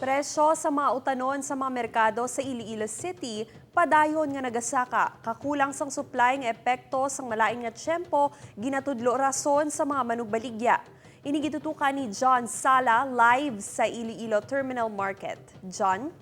Presyo sa mga utanon sa mga merkado sa Iloilo City padayon nga nagasaka. Kakulang sang supply nga epekto sang malain nga tiyempo ginatudlo rason sa mga manugbaligya. Ini gitutukan ni John Sala live sa Iloilo Terminal Market. John?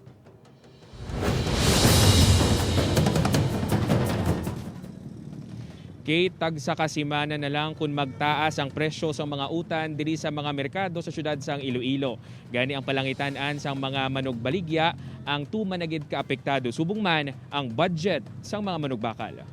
Kate, tagsa ka semana na lang kung magtaas ang presyo sa mga utan diri sa mga merkado sa syudad sang Iloilo. Gani ang palangitan-an sang mga manugbaligya ang tuman na gid kaapektado subong man ang budget sang mga manugbakal.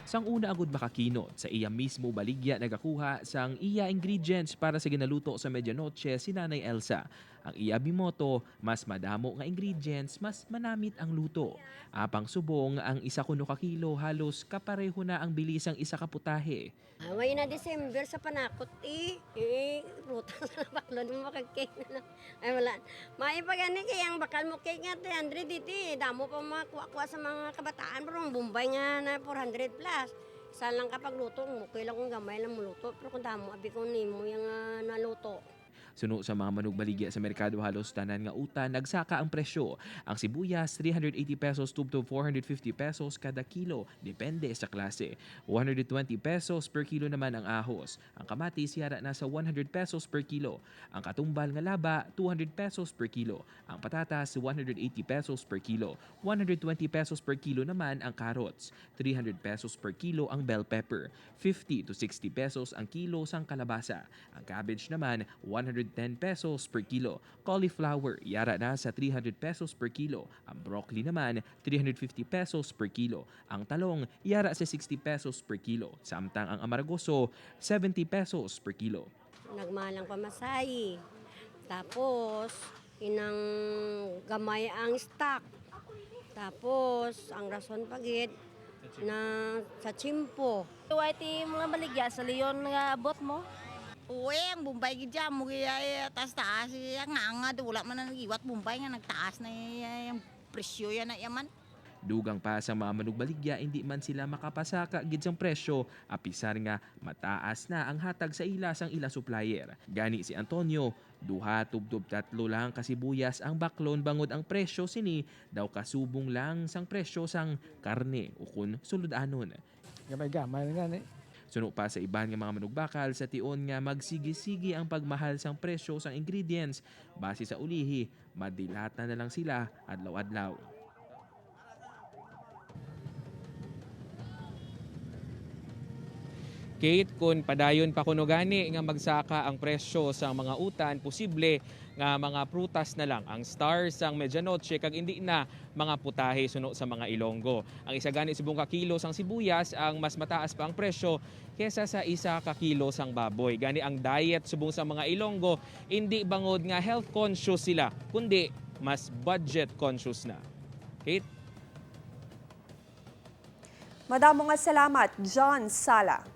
Sang una agud makakinot sa iya mismo baligya nagakuha sang iya ingredients para sa ginaluto sa medianoche si Nanay Elsa. Ang iya bimoto, mas madamo nga ingredients, mas manamit ang luto. Apang subong, ang isa kuno ka kilo halos kapareho na ang bilis ang isa ka putahe. Away na December sa panakot eh. Eh, prutas na baklon mo makag-cake na lang. Ay wala. Maipagani kay ang bakal mo cake nga 300 dito eh. Damo pa makuha-kuha sa mga kabataan pero ang Bombay nga na 400 plus. Isa lang kapag luto, okay lang kung gamay lang muluto. Pero kung damo, abi ko nimo yung naluto. Suno sa mga manugbaligya sa merkado halos tanan nga utan nagsaka ang presyo. Ang sibuyas 380 pesos tubtob 450 pesos kada kilo, depende sa klase. 120 pesos per kilo naman ang ahos. Ang kamatis yara nasa 100 pesos per kilo. Ang katumbal nga laba 200 pesos per kilo. Ang patatas 180 pesos per kilo. 120 pesos per kilo naman ang carrots. 300 pesos per kilo ang bell pepper. 50 to 60 pesos ang kilo sang kalabasa. Ang cabbage naman 110 pesos per kilo. Cauliflower yara na sa 300 pesos per kilo. Ang broccoli naman 350 pesos per kilo. Ang talong yara sa 60 pesos per kilo. Samtang ang amargoso 70 pesos per kilo. Nagmalang pamasahe. Tapos, inang gamay ang stock. Tapos, ang rason pagid na sa chimpo. White mga baligya sa leon nga abot mo. Uwe, ang Bombay gid dyan, mo kaya taas taas nga nga wala man na nagiwat Bombay nga nagtaas na yung presyo yan na yaman. Dugang pa sa mga manugbaligya, hindi man sila makapasaka gid sang presyo, apisar nga mataas na ang hatag sa ila sang ila supplier. Gani si Antonio, duha tubtob tatlo lang kasibuyas ang baklon bangod ang presyo sini daw kasubong lang sang presyo sang karne o kun sulod-anon. Gamay-gamay nga ni. Suno pa sa iban nga mga manugbakal sa tion nga magsigisigi ang pagmahal sang presyo sang ingredients base sa ulihi, madilata na lang sila adlaw-adlaw. Kate, kung padayon pa kuno gani nga magsaka ang presyo sa mga utan, posible nga mga prutas na lang ang stars sang medianoche kag hindi na mga putahe suno sa mga Ilonggo. Ang isa gani subong ka kilo sang sibuyas ang mas mataas pa ang presyo kesa sa isa ka kilo sang baboy. Gani ang diet subong sa mga Ilonggo hindi bangod nga health conscious sila, kundi mas budget conscious na. Kate? Madamo nga salamat, John Sala.